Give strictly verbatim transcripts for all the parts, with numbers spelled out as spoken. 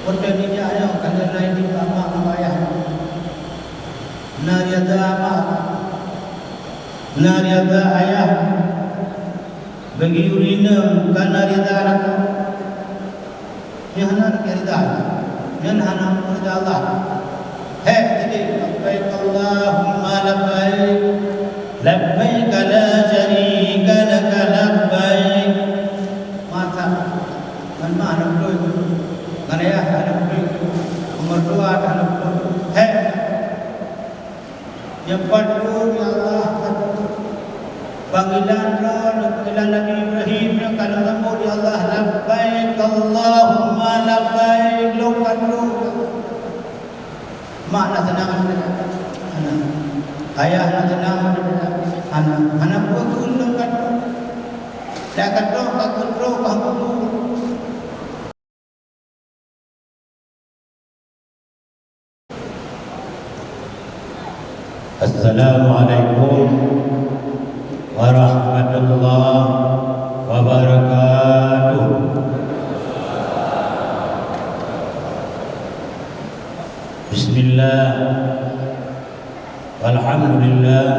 Watèe neujak nyoe ka lheueh na idin bak mak ngon ayah. Na rida mak, na rida ayah. Bagi ureueng inong ka na rida lakoe. Nyan hana rida. Nyan hana rida Allah. Hèk jadi, "Labbaik Allahumma labbaik, labbaik la syarika laka labbaik." Mata. Ngon ma hana beutôi. Ngon ayah hana beutôi. Ngon mertua hana beutôi. Hèk. Nyang padum, ya Allah, panggilan droe, panggilan Nabi Ibrahim nyoe ka lôn sambot, ya Allah, labbaik Allahumma labbaik, lôn padum. Mak na teunang, hana. Ayah na teunang, hana. Hana peue keu lôn padum. Dak ka trok, ka keutrok, ka keutrok. Assalamualaikum warahmatullahi wabarakatuh. Bismillah. Walhamdulillah.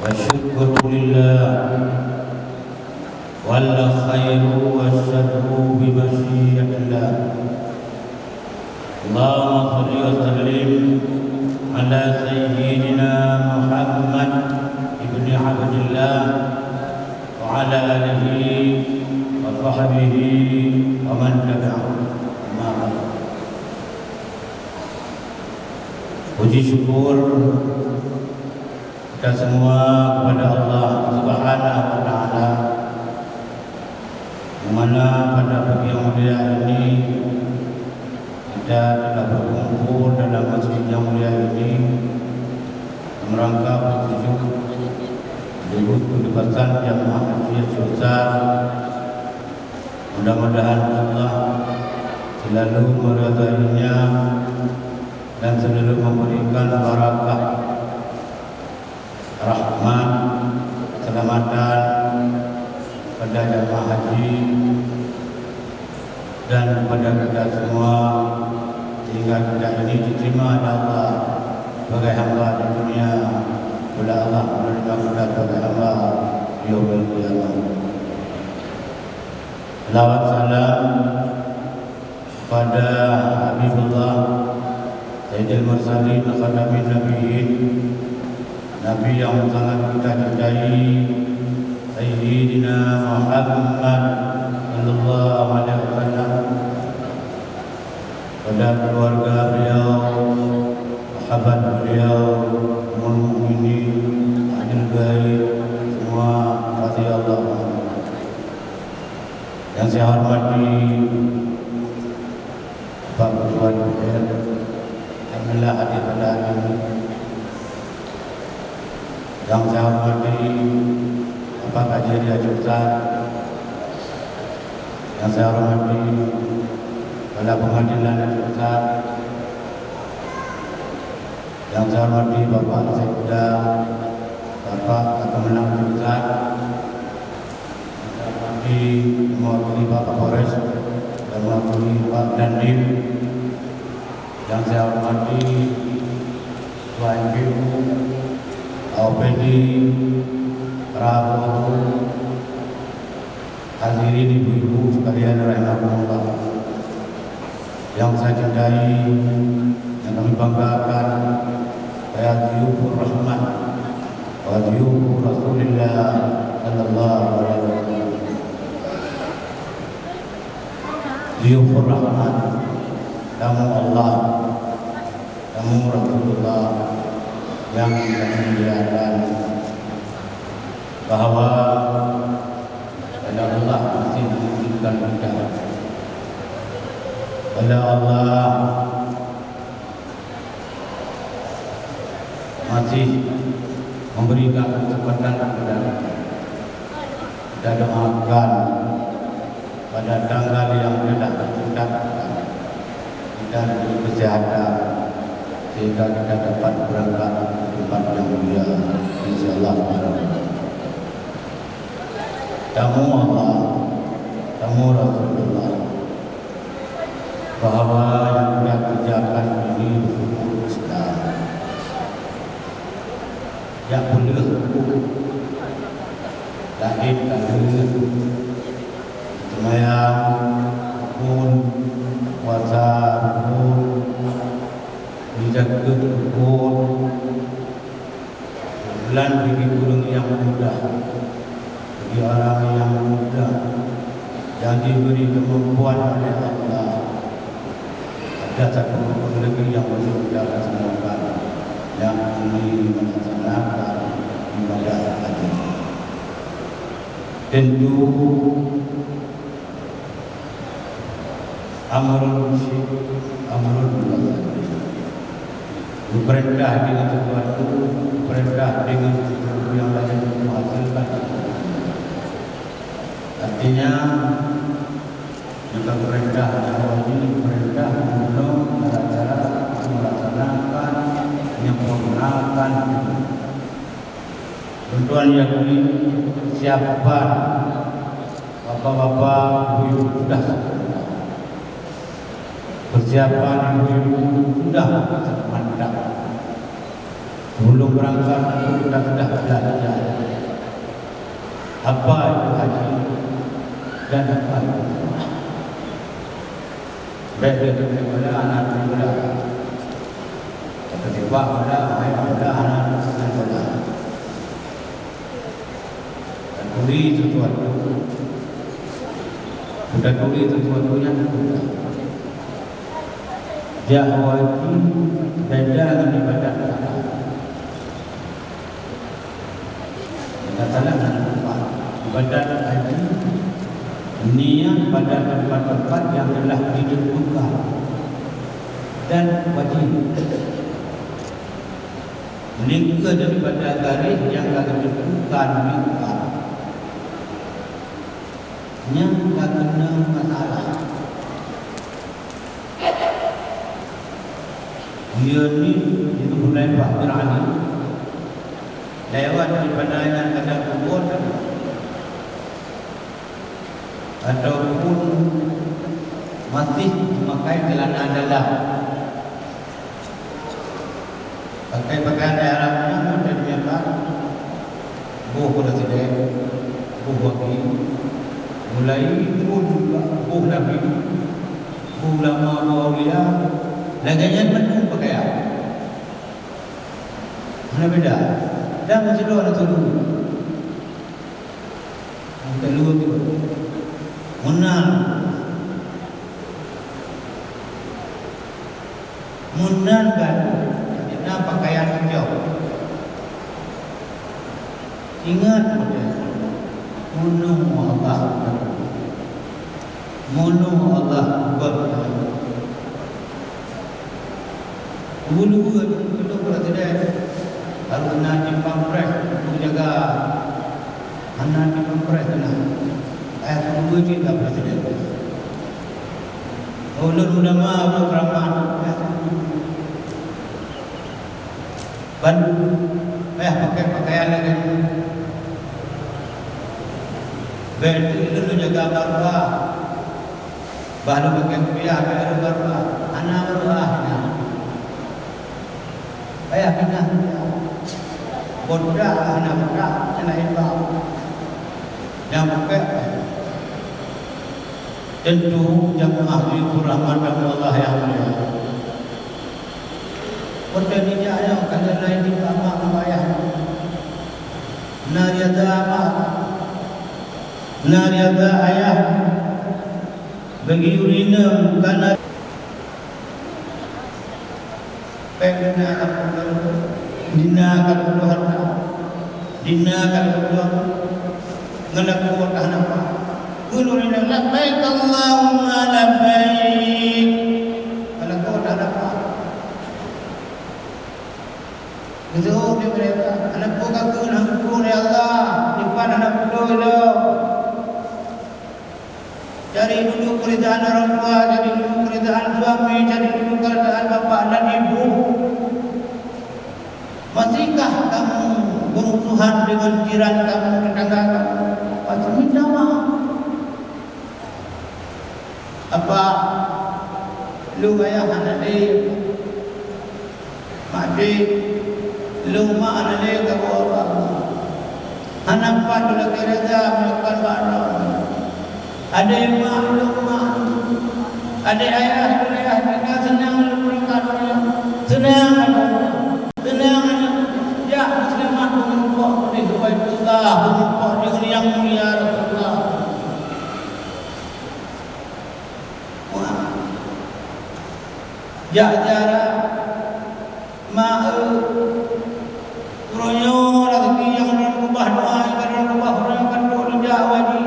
Wa syukru lillah. Wal khairu wasyarru bi masyiatillah. Allahumma shalli wa sallim ala sayyidina Muhammad ibni Abdillah wa ala alihi wa sahbihi wa man tabi'ahum. Amma ba'd. Puji syukur kita semua kepada Allah Subhanahu wa Ta'ala, di mana pada pagi yang mulia ini kita telah berkumpul dalam masjid yang mulia ini dalam rangka bertujuh sekaligus penugasan jamaah haji yang besar. Mudah-mudahan Allah selalu meridainya dan selalu memberikan barakah, rahmat, keselamatan kepada jamaah haji dan kepada kita semua, sehingga kita ini diterima oleh Allah sebagai hamba di dunia, oleh Allah menerima kita sebagai hamba di yaumul qiyamah. Selawat salam kepada Habibullah, Sayyidil Mursalin, Khatamin Nabiyyin, Nabi yang sangat kita cintai, Sayyidina Muhammad sallallahu alaihi wasallam, pada keluarga beliau, sahabat beliau, ummul mukminin, ahlul bait, semua radhiyallahu anhu. Yang saya hormati Bapak Ketua D P R, alhamdulillah hadir pada hari ini. Yang saya hormati Bapak Kaji Haji Aceh Besar, yang saya hormati Kepala Pengadilan Aceh Besar, yang saya hormati Bapak Sekda, Bapak Kemenang Aceh Besar, yang saya hormati mewakili Pak Kapolres dan mewakili Pak Dandim, yang saya hormati Ketua M P U, K O P D, para guru, hadirin ibu-ibu sekalian rahimakumullah. Yang saya cintai, yang kami banggakan, para dhuyufur rahmah, wa dhuyufu Rasulillah sallallahu alaihi wasallam. Dhuyufur rahmah, tamu Allah, tamu Rasulullah yang kami muliakan, bahwa pada Allah masih mengizinkan kita, pada Allah masih memberikan kesempatan kepada kita. Kita doakan pada tanggal yang telah ditetapkan, kita diberi kesehatan sehingga kita dapat berangkat ke tempat yang mulia, insya Allah. Tamu Allah, tamu Rasulullah. Bahwa nyang geutanyoe keureujakan ini rukun Islam. Jak peuleueh rukun. Laén ka lheueh. Seumayang rukun, puasa rukun, meuzakat rukun. Bulan bagi ureuëng nyang muda, bagi orang nyang muda nyang diberi kemampuan oleh Allah, ada satu rukun lagi nyang perlu kita laksanakan, yakni melaksanakan ibadah haji. Tentu amrun syi-, amrun biwasat. Geupeurintah deungon sisuatu, geupeurintah deungon sisuatu nyang laén meuhasilkan sisuatu. Artinya, maka geupeurintah nyang wajéb geupeurintah meunurot cara-cara meulaksanakan, menyempurnakan. Lôn tuan yakin, siapa bapak-bapak, ibu-ibu sudah sempurna. Persiapan ibu-ibu sudah mantap. Sebelum berangkat, kita sudah belajar apa itu haji dan apa itu umrah. Bèk lé teuka bola hana turi bola. Teuka tembak bola, main bola hana turi bola. Taturi sesuatu. Taturi sesuatu nyang teuka. Jak haji beda ngon ibadat. Kadang-kadang ada tempat ibadat haji, niat pada tempat-tempat yang telah ditentukan dan wajib. Meuningkeuh daripada garéh nyang ka geutentukan di tempat nyang ka keunong masalah. Ié ni, itu mulai bak Fir'aun. Lewat daripada nyang kada peubuet, ataupun masih memakai celana dalam. Pakai pakaian daerah nyan, macam biasa. Boh presiden, boh wakil, mulai pun boh nabi, boh ulama, boh aulia, lagèe nyan mandum pakaian. Hana beda. Dan meusidroe na tudu. Nyang keudua tu, meunan. Meunan kan, na pakaian pucok. Ingat, meunyoe Allah, meunyoe Allah buet. Dulu-dulu, dulu presiden, harus na simpang pres untuk jaga. Hana dipeupreh keunan. Ayah keudua cit ka presiden. Ulôn ulama, ulôn keramat. Ban payah pakai pakaian lagèe nyoe. Bèk lôn jaga marwah. Bah lôn pakai kupiah, bèk lôn marwah. Hana marwah, hana. Payah pinah. Bodak hana bodak, hana iba. Nyang bukét. Tentu jamaah jeuet rahmat dari Allah nyang mulia. Peue teuma nyoe ka lheueh laén nibak mak ngon ayah. Na ridha mak, na ridha ayah. Bagi ureueng inong ka na Péng dina ka peuduek, dina ka peuduek hareuta, dina ka peuduek ngon lakoe ka hana pat. Kheun ureueng nyan, "Labbaik Allahumma labbaik." Ngon lakoe ka hana pat. Geuseuôt lé meureka, "Hana peue ka kheun, hana peue, ya Allah, dipat hana peuduek lom." Cari dulu keridaan orang tua, cari dulu keridaan suami, cari dulu keridaan bapak dan ibu. Masihkah kamu bermusuhan dengan jiran kamu, tetangga kamu? Pasti minta maaf. Apa? Lôn ayah hana lé, maté, lôn ma hana lé, ka buet Allah. Hana pat lôn lakée reza meunyoe kon bak droe. Adé ma lôn ma, adé ayah lôn ayah, tinggai seunang lôn meureuka donya, seunang aneuk, seunang aneuk. Jak meuseulamat, beumeurumpok di Baitullah, beumeurumpok di ureueng nyang mulia Rasulullah. Wah. Jak ziarah ma, eu, uroe nyoe raseuki nyang droen keubah doa, nyang droen keubah uroe nyoe ka trok neujak haji.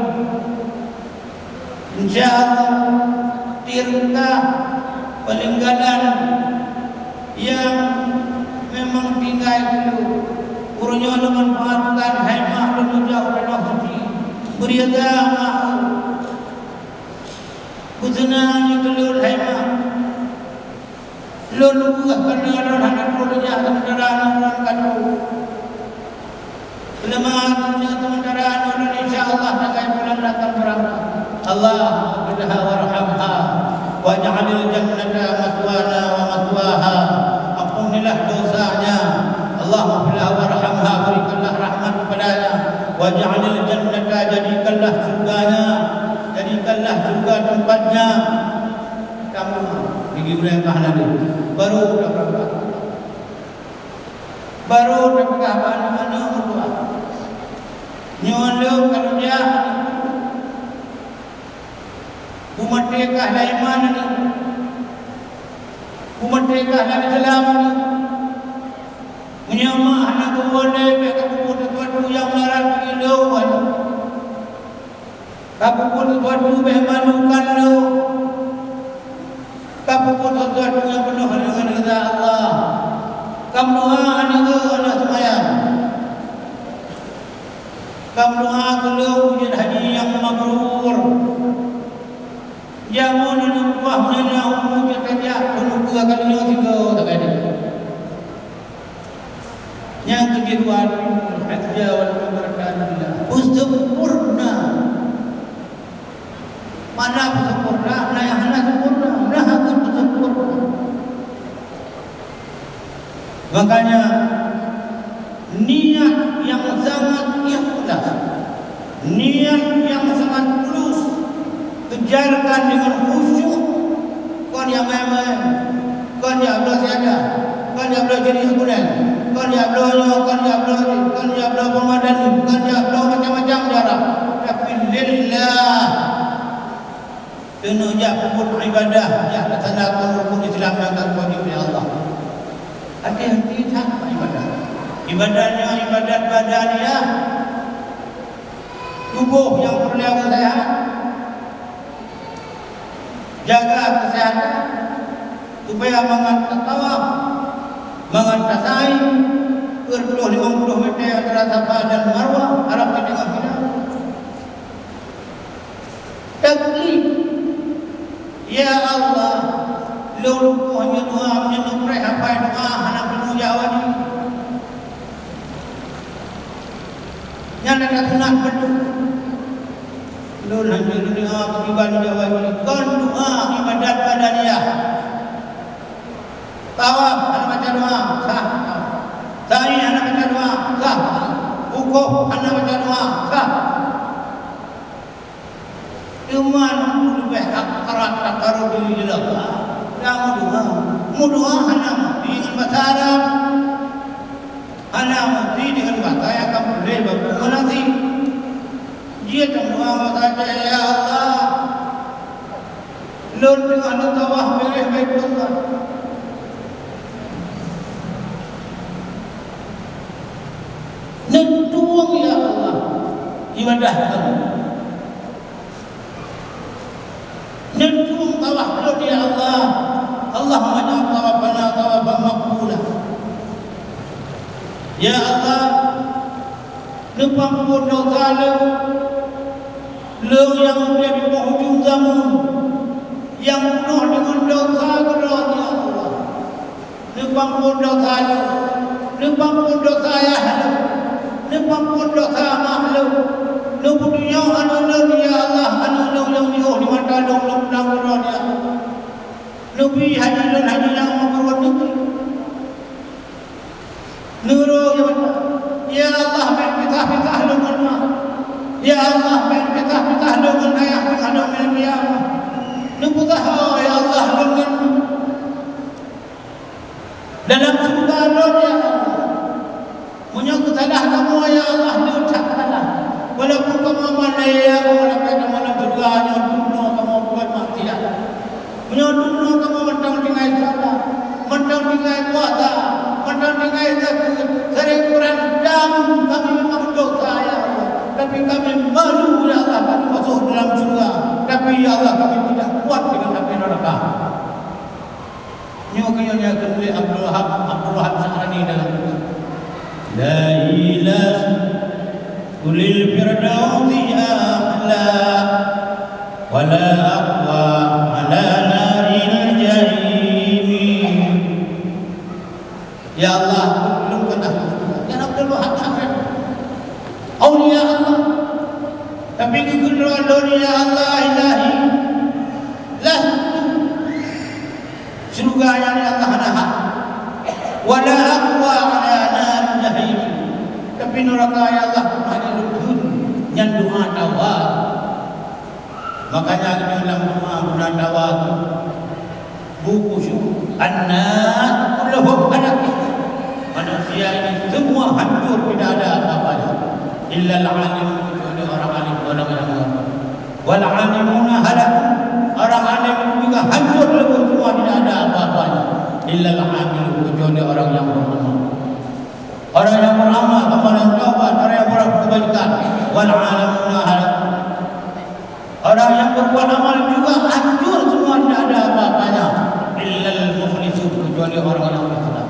Insya Allah, tirkah peninggalan nyang memang tinggai keu lôn. Uroe nyoe lôn manfaatkan hai ma lôn neujak u Tanoh Suci. Beuriaga ma, eu. Beuseunang nyoe keu lôn hai ma. Lôn weueh keunoe lôn hana troh neujak, seumeuntara nyoe lôn ka troh. Seulama nyoe seumeuntara nyoe lôn insya Allah sagai bulan akan beurangkat. Allahummaghfirlaha warhamha waj'alil jannata mathwana wa mathwaha. Ampunilah dosanya. Allahummaghfirlaha warhamha, berikanlah rahmat kepadanya. Waj'alil jannata, jadikanlah surganya, jadikanlah surga tempatnya. Kamoe di gurée kah na deh, baru tapeugah. Baru tapeugah bak aneuk-aneuk meutuah. Nyoe lôn ka lôn jak, beumaté kah lam iman aneuk. Beumaté kah lam Islam aneuk. Meunyoe ma hana geuwoe lé, bèk kapeubuet sesuatu nyang meularang keu ilôn aneuk. Kapeubuet sesuatu bèk malukan lôn. Kapeubuet sesuatu nyang peunoh deungon ridha Allah. Kameudoa aneuk, aneuk seumayang. Kameudoa keu lôn ujeuen haji nyang mabrur. Jameun aneuk buah meunyoe na umu jeuet tajak, keuneuk keu kali nyoe sigoe sagai nyoe. Nyang keujeuet wal hajja wal umrata lillah. Beusempurna. Mana beusempurna? Na nyang hana sempurna. Nah, aku beusempurna. Makanya, niat yang sangat ikhlas. Niat nyang sangat tulus, kejarkan deungon khusyuk, kon nyang maén-maén, kon jak bloe siadah, kon jak bloe jeunih gulèe, kon jak bloe nyoe, kon jak bloe jih, kon jak bloe peumadani, kon jak bloe macam-macam cara, tapi lillah. Keuneuk jak peubuet ibadah, jak laksanakan rukun Islam nyang ka geuwajib lé Allah. Hati-hati that bak ibadah. Ibadah nyoe ibadat badaniah, tuboh nyang peureulèe beuseuhat, jaga keuseuhatan, supaya mangat tatawaf, mangat tasai, peuet ploh limong ploh mètè antara Safa dan Marwah, harab teudeungoe hilang. Taklid, "Ya Allah, lôn lumpoh nyoe doa, meunyoe lôn preh hafai doa hana peue jak wajéb." Nyan adalah sunat beutôi. Lôn hana lôn doa keutiban jak wajéb. Kon doa ibadat badaniah. Tawaf hana baca doa, sah. Sa'i hana baca doa, sah. Wukuf hana baca doa, sah. Teuma nunggu leubeh akarat takarobi lé Allah. Dah meudoa. Meudoa hana meusti ngon basa Arab. Hana meusti deungon basa nyang ka puléh baku ngon asie. Jeuet meudoa meusaja, "Ya Allah, lôn teungoh neutawaf beureh Baitullah." Neutueng, ya Allah, ibadah kamoe. Neutueng tawaf lôn, ya Allah. Allahumma ja'al tawafana tawafan maqbula. Ya Allah, neupeuampôn desya lôn. Lôn nyang udeb di penghujung zaman, nyang peunoh deungon desya keudroe, ya Allah. Neupeuampôn desya lôn, neupeuampôn desya ayah lôn, neupeuampôn desya mak lôn, neupeutunyok aneuk lôn, ya Allah, aneuk lôn nyang jiôh di mata lôn, lôn peudong keudroe, ya Allah. Neubi haji lôn haji nyang meubeuruet nibak. Nurung, ya Allah, bèk pisah-pisah lôn ngon ma. Ya Allah, bèk pisah-pisah lôn ngon ayah teungoh lôn lam kiamat. Neupeugah, oh, ya Allah, lôn ngon ma. Dalam syeuruga lôn, ya Allah. Meunyoe keusalah kamoe, ya Allah, lôn that salah. Walaupun kamoe malèe, ya Allah, tapi kamoe lam syeuruga nyoe dumnoe kamoe buet maksiat. Meunyoe dumnoe kamoe mantong tinggai salat, mantong tinggai puasa, mantong tinggai zakeuet, sering beurandam kami memang dosa, ya Allah. Tapi kami malu, ya Allah, kami masuk dalam syeuruga. Tapi, ya Allah, kami tidak kuat dengan api neraka. Nyoe keuh nyoe nyang geutuléh Abdul Wahab, Abdul Wahab Syahrani dalam kitab. La ilaha kulil firdausi a'la, wa la aqwa ala naril jahim. Ya Allah, lôn keunoe, ya Abdul Wahab Syahrani. Aulia Allah. Tapi geukheun droe lôn, ya Allah, ilahi. Lastu. Syeuruga nyan, ya Allah, hana hak. Wa la aqwa ala naril jahim. Tapi nuraka, ya Allah, hana lôn kheun. Nyan doa tawa. Makanya, dalam doa guna tawa tu, buku syukur. An-nas kulluhum halak. Manusia ini semua hancur, tidak ada apa-apanya. Illal alim, kecuali orang alim, orang yang Wal alimuna halak, orang alim juga hancur lebur semua, tidak ada apa-apanya. Illal amilun, kecuali orang yang beramal. Orang yang beramal, amalan taubat, orang yang berbuat kebaikan. Wal alimuna halak. Orang yang berbuat amal juga hancur semua, tidak ada apa-apanya. Illal mukhlisun, kecuali orang yang ikhlas.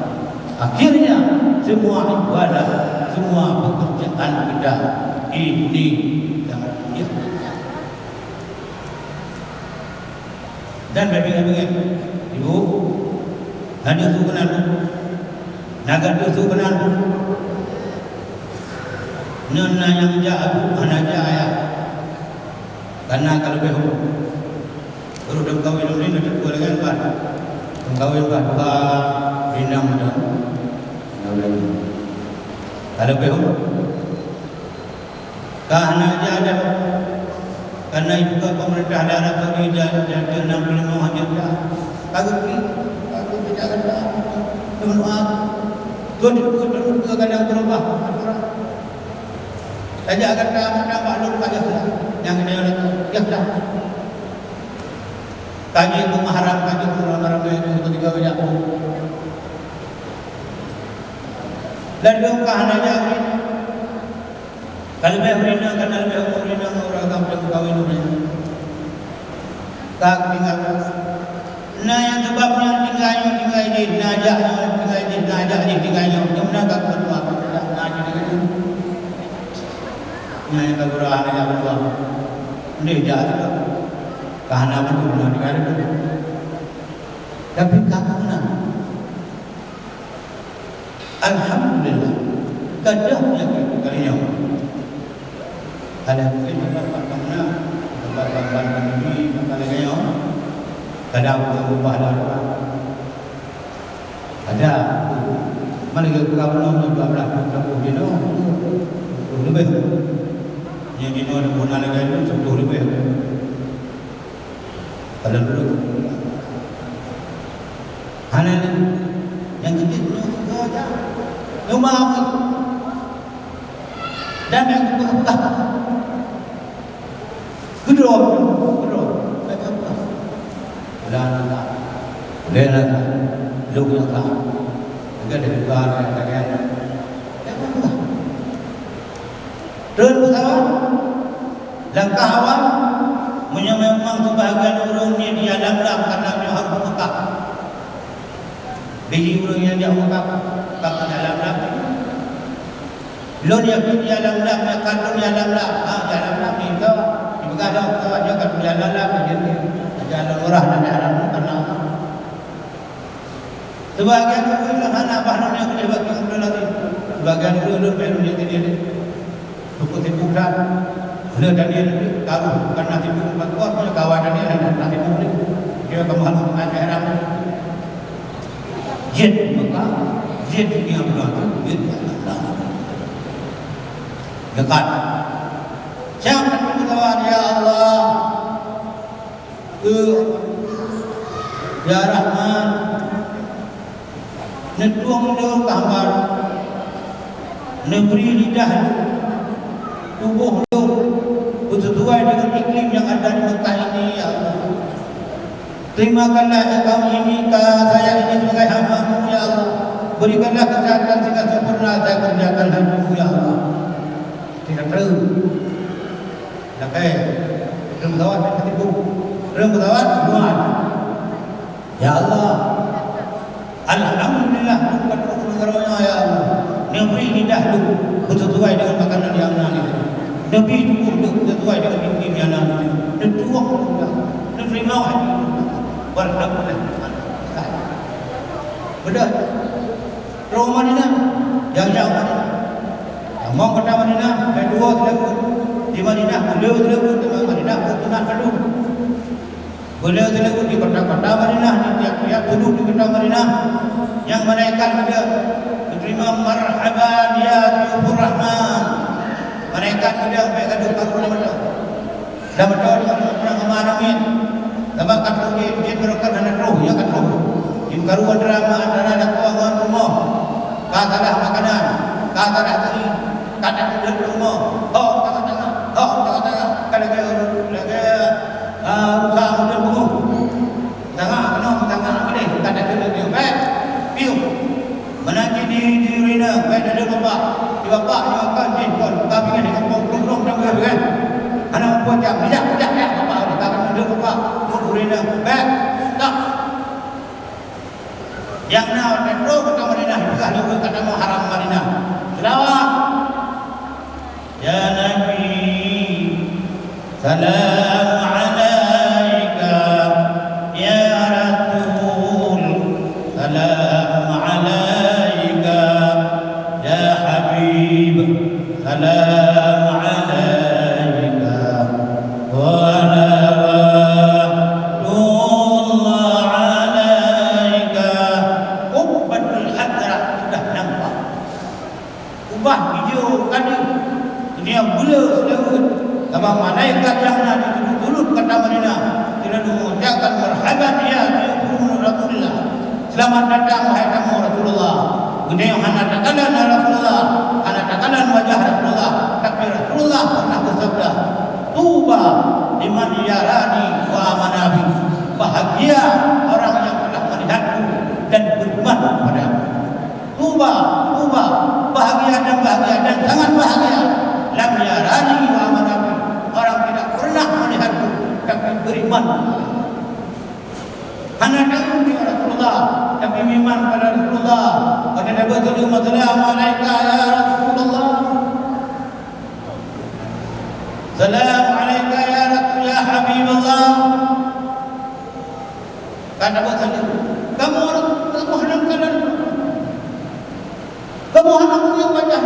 Akhirnya, semua ibadah, semua pekerjaan kita ini sangat mulia. Dan bèk bingéng-bingéng, Ibu, na deuh su keunan, na gata deuh su keunan. Nyan na nyang jak abu, hana jak ayah. Karena ka leubeh umur. Baru dong kawin lom ni, na teupeue lagèe nyan. Dong kawin bah dua, rindang macam. Ka leubeh umur. Ka hana jak dah. Karena ibuka pemerintah daerah tadi dah, dah, dah enam puluh lima hanya dah. Kagak beli, kagak beli, jangan dah. Mohon maaf. Tuan ibu, tuan ibu kadang berubah aturan. Saja kata, kata maklum saja lah. Yang ada orang tu, ya dah. Kaji pemaharam, kaji ramai-ramai itu ketika banyak. Lalu ka hana jak. Ka leubeh ureueng inong, ka leubeh ureueng inong ureueng agam teuk kawin ureueng inong. Ka tinggai. Na nyang sabab nyan tinggai nyoe, tinggai jih, na jak nyoe, tinggai jih, na jak jih, tinggai nyoe. Nyoe meunan ka keumeutuha, na jih tinggai nyoe. Nyan nyang ka gura hana jak meutuha. Ndeh jak tu. Ka hana meutuha, na tinggai tu. Tapi ka meunan. Alhamdulillah, ka deuh penyakit kali nyoe. Alhamdulillah, tempat mana, tempat ban-ban pandemi, maka lagèe nyoe, kadang berubah dah. Ada, mana lagèe buka belum, dua belas, dua puluh kilo, dua puluh lebih. Yang di nol, bukan lagèe itu, sepuluh lebih. Kalau dulu. Hana ni. Nyang keutik dulu tu saja. Nyuma apa? Dan nyang keubah-keubah. Keudroe, keudroe. Baik apa? Udah nak. Udah nak. Lu nak. Agak dari luar, agak dari. Baik apa? Terus pesawat. Langkah awai, meunyoe memang keubahagiaan ureueng nyan di alam lam, karena nyoe harôh Mekah. Biji ureueng nyang jak Mekah, ka di alam lam. Lôn yakin di alam lam, nyan ka lôn di alam lam. Ha, di alam lam ni ka, dipeugah dah, ka, nyoe ka di alam lam, jadi, jalan orang dari alam lam, karena Sebagian ureueng hana bah lôn nyang keudeh bagi ureueng laén. Sebagian ureueng lôn bèk lôn nyang keudeh. Cukup sibuk that. Lé Daniel taruh bukan nasi bungkus, bukan kuah, punya kawan Daniel ada nasi bungkus. Dia kembali dengan heran. Jeuet Mekah, jeuet dunia peugah tu, jeuet Allah. Dekat. Siapa yang berdoa, "Ya Allah, eh, ya Rahman, neutueng lôn keu hamba, neubri lidah lôn, tuboh lôn, beuseusuai deungon iklim nyang ada di Mekah ini, ya Allah." Terimakanlah kami ini, ka saya ini sebagai hamba-Mu, ya Allah. Berikanlah kesehatan sehingga sempurna saya kerjakan hajat, ya Allah. Tidak tahu. Lakèe. Rheuem pesawat, rheuem pesawat, luar. Ya Allah. Alhamdulillah, bukan rukun nanggroe nyoe, ya Allah. Neubri lidah lôn beuseusuai deungon makanan nyang na nyoe. Neubri tuboh lôn beuseusuai deungon iklim nyang na nyoe. Neutueng lôn, neuteurimong haji lôn. Walhamdulillah. Beudôh. Troh Madinah. Nyang jauh Madinah. Tamong kota Madinah, bèk dua sileubeuet. Di Madinah, le sileubeuet, teuma Madinah, buet sunat mandum. Beuleueh teuleueng di kota-kota Madinah, di tiap-tiap sudut di kota Madinah, nyang malaikat geuda geuteurimong, "Marhaban ya Duyufur Rahman." Malaikat geuda bèk gadôh karu lam mata. Lam mata ureueng-ureueng nyang aneuk miet. Sabab ka troh jih, jih barokon hana troh, ya ka troh. Jih karu antara ma, antara lakoe ngon rumoh. Ka salah makanan, ka salah teuing, ka tapeudeuet rumoh. Ho tengah-tengah, ho tengah-tengah. Ka lagèe, lagèe, ah, rusa meuteun beungoh. Tangah keunoe, tangah keudeh, ka tateuleueng nyoe, bèk. Piôh. Meunan cit di, di ureueng inong, bèk tadeuk bapak. Di bapak nyoe kon jih kon, ka bingeh nyoe kon, kon, kon, kon, kon, kan. Hana muphom jam, bijak, bijak, bijak, bapak, ka keuneuk deuk bapak. Kon ureueng inong, bèk. Stop. Nyang na watèe troh kota Madinah, peugah lé ureueng kata meuharam Madinah. Seulaweuet. Ya Nabi, salam alaika, ya Rasul, salam alaika, ya Habib, salam alaika, salawatullah alaika. Qubbatul Hadrah sudah nampak. Ubah ijo ka deuh, geutanyoe beuleueh sileubeuet. Sabab malaikat nyang na di sudut-sudut kota Madinah, selalu mengucapkan, "Marhaban ya Rasulullah." Selamat datang, wahai tamu Rasulullah. Geutanyoe hana takalon Rasulullah, hana takalon wajah Rasulullah, tapi Rasulullah pernah bersabda, "Tuba liman yarani wa amana bi." Bahagia orang yang telah melihatku dan beriman kepada aku. Tuba, tuba, bahagia dan bahagia dan sangat bahagia. Lam yarani wa amana bi. Orang tidak pernah melihatku, tapi beriman. Hana tahu dia Rasulullah, tapi beriman kepada Rasulullah. Pada Nabi tu, "Assalamualaikum ya Rasulullah." "Assalamualaikum ya Rasul, ya Habiballah." Kan Abu Talib, "Kamu, kamu hana meukalon, kamu hana meukalon wajah.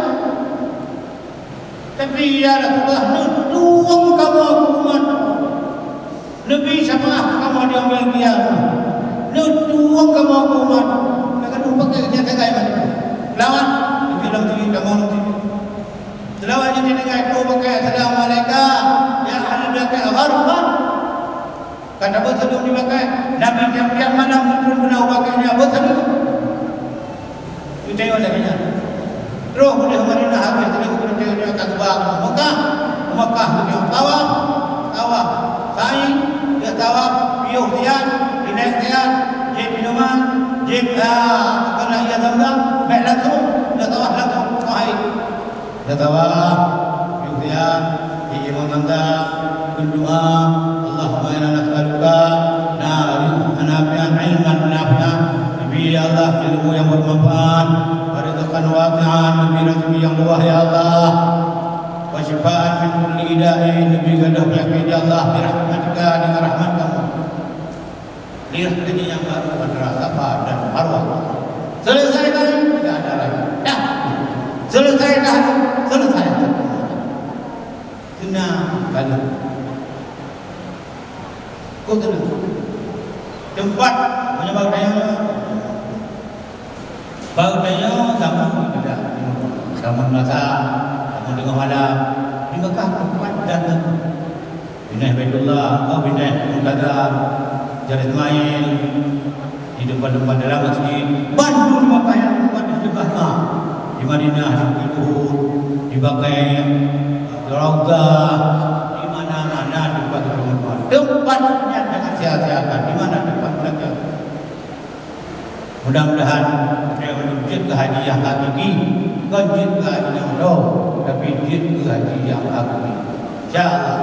Tapi, ya Rasulullah, neutueng kamoe keu umat. Neubi syafa'ah keu kamoe di yaumil qiyamah. Neutueng kamoe keu umat." Maka neupaké nyang sagai mantong. Lawan, neubi lam diri kamoe nanti. Seulaweuet nyan neudeungoe troh pakai, "Assalamualaikum, ya ahli baqi'il gharqad." Ka tabeuseuleum di bakai, Nabi tiap-tiap malam geutreun keunoe u bakai nyan beuseuleum. Geutanyoe lagèe nyan. Troh u Madinah habéh, troh geutanyoe ka geuba u Mekah. U Mekah geutanyoe tawaf, tawaf sa'i, geutawaf, piôh siat, inèk siat, jieb minuman, jieb, ah, bukan lagi Zamzam, bèk langsung, geutawaf langsung, sa'i. Geutanyoe, piôh siat, di Imam Hamzah, berdoa, "Allahumma inna nas'aluka, na, nafi'an, ilman nafi'an." Nabi, ya Allah, ilmu yang bermanfaat, wa rizqan wasi'an, neubri rezeki nyang luwah, ya Allah. Wa syifaan min kulli da'in, neubri gadôh penyakit, ya Allah, bi rahmatika, dengan rahmat Kamu. Lihat ini yang baru antara Safa dan Marwah. Selesai tadi, tidak ada lagi. Dah. Selesai dah. Selesai. Tenang, lalu. Kok tenang? Tempat menyembah daya. Baru tanyoe samun ibadah, samun masa, samun teungoh malam, di Mekah teumpat dan binéh Baitullah, oh, binéh Muntazam, Hajar Ismail, di teumpat-teumpat dalam masjid, bandum pakaian teumpat di Mekah, di Madinah, di Bukit Uhud, di Baqi', Raudhah, di mana-mana teumpat teumpat. Teumpat nyan jangan sia-siakan, di mana teumpat belajar. Mudah-mudahan kita menuju ke haji yang hakiki, bukan jeuet ke haji nyang uroe, tapi jeuet ke haji yang hakiki. Insya Allah,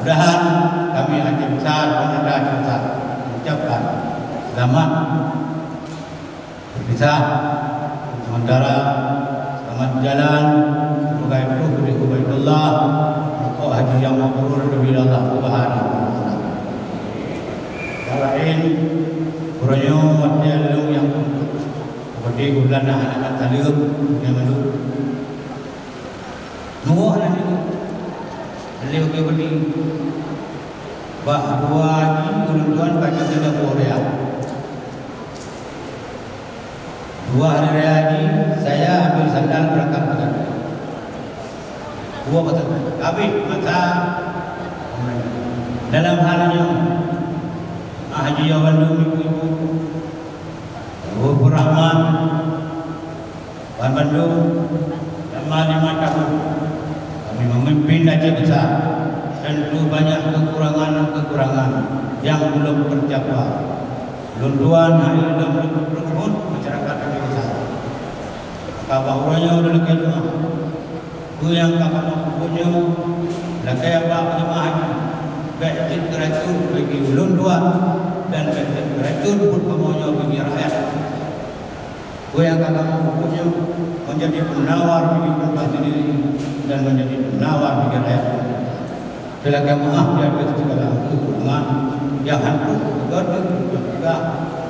mudah-mudahan kami haji besar, pemerintah haji besar, mengucapkan selamat berpisah sementara, selamat jalan sebagai trôh dari Ubaidullah, untuk haji yang mabrur dari Allah Subhanahu wa Taala. Yang lain, uroe nyoe watèe lôn nyang seperti bulan anak-anak saleuem, nyang lalu. Nuwoe laju. Beliau ke beli. Bak dua haji ulôn tuan ka jeuet lôn boh raya. Dua hari raya haji, saya ambil sandal berangkat ke sana. Dua pesantren. Habis masa dalam hal nyoe, ah, haji ya bandum ibu-ibu. Ibu Rahman, Ban bandum, selama lima tahun kami memimpin Aceh Besar, tentu banyak kekurangan-kekurangan yang belum tercapai. Ulôn tuan hai lôn lôn lôn masyarakat Aceh Besar. Maka bak uroe nyoe lôn lakèe doa. Peue nyang ka kamoe peubuet nyoe, lakèe bak jeumaáh nyoe, bèk jeuet keu racun bagi ulôn tuan dan bèk jeuet keu racun buet kamoe nyoe bagi rakyat. Peue nyang ka kamoe peubuet nyoe menjadi penawar bagi ureueng sendiri dan menjadi penawar bagi rakyat. Teulakèe meu'ah di ateueh sigala keukurangan nyang han troh geupeugah,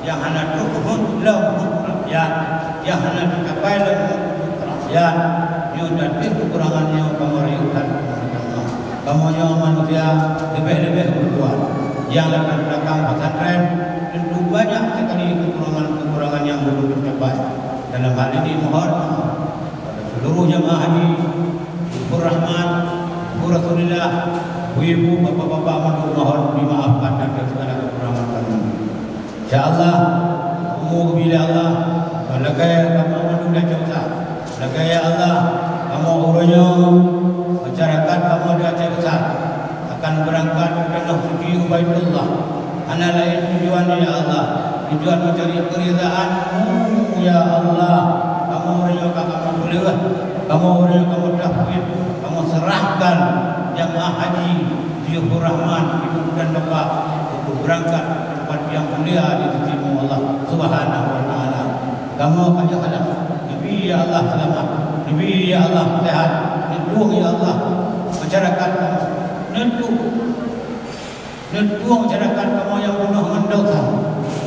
nyang hana troh geuhôt lom keu rakyat, nyang hana teucapai lom keu rakyat. Nyoe dan pih keukurangan nyoe kamoe rayeuk that kamoe minta meu'ah. Kamoe nyoe manusia leubeh-leubeh ulôn tuan nyang latar belakang pesantren, tentu banyak sekali kekurangan-kekurangan yang belum tercapai. Dalam hal ini mohon maaf pada seluruh jamaah haji, Syukur Rahman, Syukur Rasulillah, ibu-ibu, bapak-bapak mandum mohon dimaafkan dari segala kekurangan kami. Insya Allah, umu geubri lé Allah, lakèe kamoe mandum di Aceh Besar. Lakèe ya Allah, kamoe uroe nyoe, masyarakat kamoe di Aceh Besar akan beurangkat u tanoh suci u Baitullah. Hana laén tujuan, ya Allah, tujuan meucari keuridaan-Mu, ya Allah. Kamoe uroe nyoe ka kamoe peuleueh, kamoe uroe nyoe kamoe tahfidz, kamoe seurahkan jamaah haji Ziyuhur Rahman, ibu dan bapak, untuk beurangkat ke tempat yang mulia di sisi-Mu, Allah Subhanahu wa Taala. Kamoe ka jeuet salah. Neubi, ya Allah, seulamat. Neubi, ya Allah, seuhat. Neutueng, ya Allah, masyarakat kamoe. Neutueng. Neutueng masyarakat kamoe nyang peunoh ngon desya.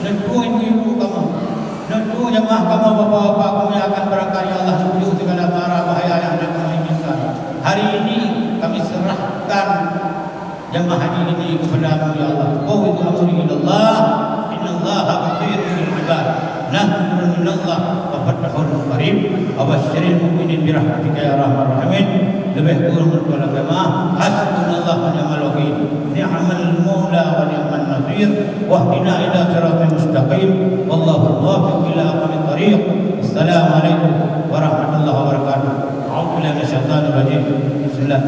Neutueng ibu-ibu kamoe. Neutueng jamaah kamoe, bapak-bapak kamoe nyang akan beurangkat, ya Allah, neutueng segala mara bahaya nyang hana kamoe inginkan. Hari ini kami serahkan jamaah haji ini kepada-Mu, ya Allah. Fawwidhu amri ilallah, innallaha basirun bil ibad. Nasrun minallah wa fathun qarib. Wa basyiril mu'minin bi rahmatika ya arhamar rahimin. Leubeh kureueng ulôn tuan lakèe meu'ah. Hasbunallahu wa ni'mal wakil. Ni'mal maula wa ni'man nasir. Wahdina ila siratal mustaqim. Wallahul muwaffiq ila aqwamit thariq. Assalamualaikum warahmatullahi wabarakatuh. A'udzubillahi minasyaitonir rajim. Bismillah.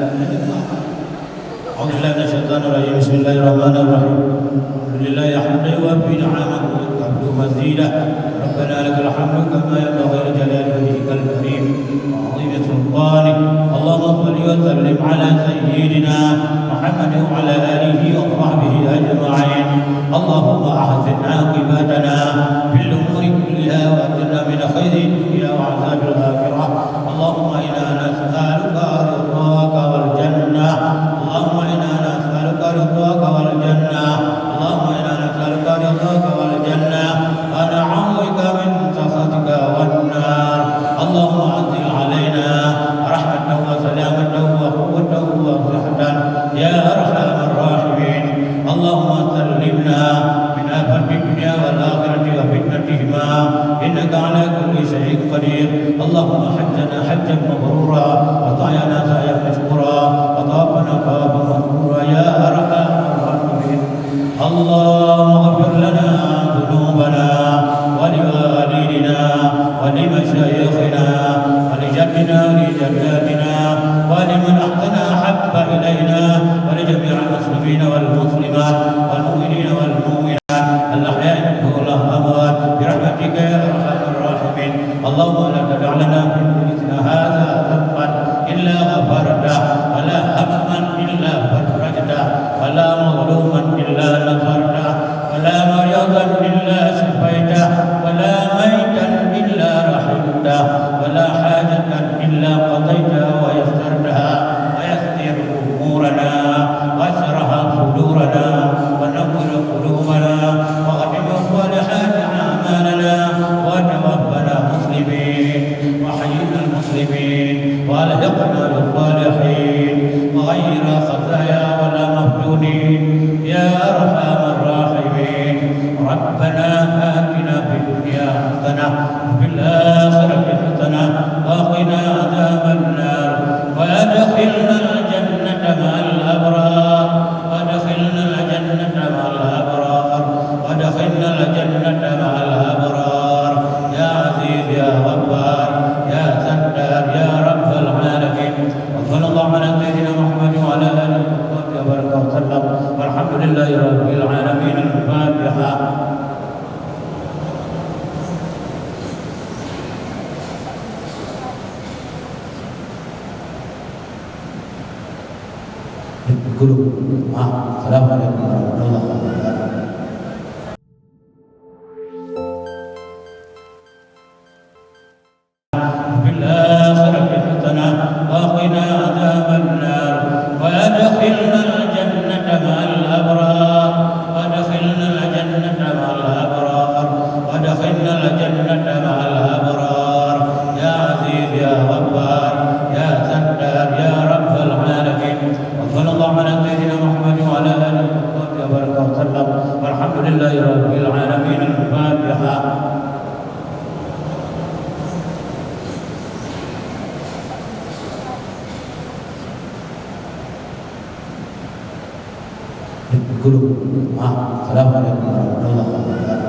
أعوذ بالله من الشيطان الرجيم. بسم الله الرحمن الرحيم. الحمد لله حمدا يوافي نعمه ويكافئ مزيده. ربنا لك الحمد كما ينبغي لجلال وجهك الكريم وعظيم سلطانك. اللهم صل وسلم على سيدنا محمد وعلى آله وصحبه أجمعين. اللهم أحسن عاقبتنا في الأمور كلها وأجرنا من خزي الدنيا وعذاب الآخرة. اللهم إنا نسألك رضاك والجنة. اللهم إنا نسألك رضاك والجنة. اللهم إنا نسألك رضاك والجنة. ونعوذ بك من سخطك والنار. اللهم أنزل علينا رحمة وسلامة وقوة وصحة يا أرحم الراحمين. اللهم سلمنا من آفات الدنيا والآخرة وفتنتهما. إنك على كل شيء قدير. اللهم حجنا حجا مبرورا، وسعينا سعيا مشكورا، وتوفنا توافا مسرورا يا أرحم الراحمين. اللهم اغفر لنا ذنوبنا ولوالدينا ولمشايخنا ولجدنا ولجداتنا ولمن أحسن أحب إلينا ولجميع المسلمين والمسلمات والمؤمنين والمؤمنات الأحياء منهم والأموات برحمتك يا أرحم الراحمين. اللهم لا تدع لنا في مجلسنا هذا ذنبا إلا غفرته، ولا هما إلا فرجته، ولا مظلوما إلا نصرته، ولا مريضا إلا شفيته، ولا ميتا إلا رحمته، ولا حاجة إلا قضيتها ويسرتها، ويسر أمورنا، واشرح صدورنا، ونور قلوبنا، وختم صالحات أعمالنا، وتوفنا مسلمين، وأحينا مسلمين، وألحقنا بالصالحين، غير خزايا ولا مفتونين، يا أرحم الراحمين. ربنا آتنا في الدنيا حسنة وفي الآخرة حسنة وقنا عذاب النار. وأدخلنا الجنة مع الأبرار. وأدخلنا الجنة مع الأبرار. وأدخلنا الجنة مع الأبرار. يا عزيز يا غفار يا ستار يا رب العالمين. وصلى الله على سيدنا محمد وعلى آله وصحبه وبارك وسلم. والحمد لله رب العالمين. الفاتحة. Assalamualaikum warahmatullahi wabarakatuh. في الآخرة حسنة وقنا عذاب النار. وأدخلنا الجنة مع الأبرار. وأدخلنا الجنة مع الأبرار. وأدخلنا الجنة مع الأبرار. يا عزيز يا غفار يا ستار يا رب العالمين. وصلى الله على سيدنا محمد وعلى آله وصحبه وبارك وسلم. والحمد لله رب العالمين. الفاتحة. Assalamualaikum warahmatullahi wabarakatuh.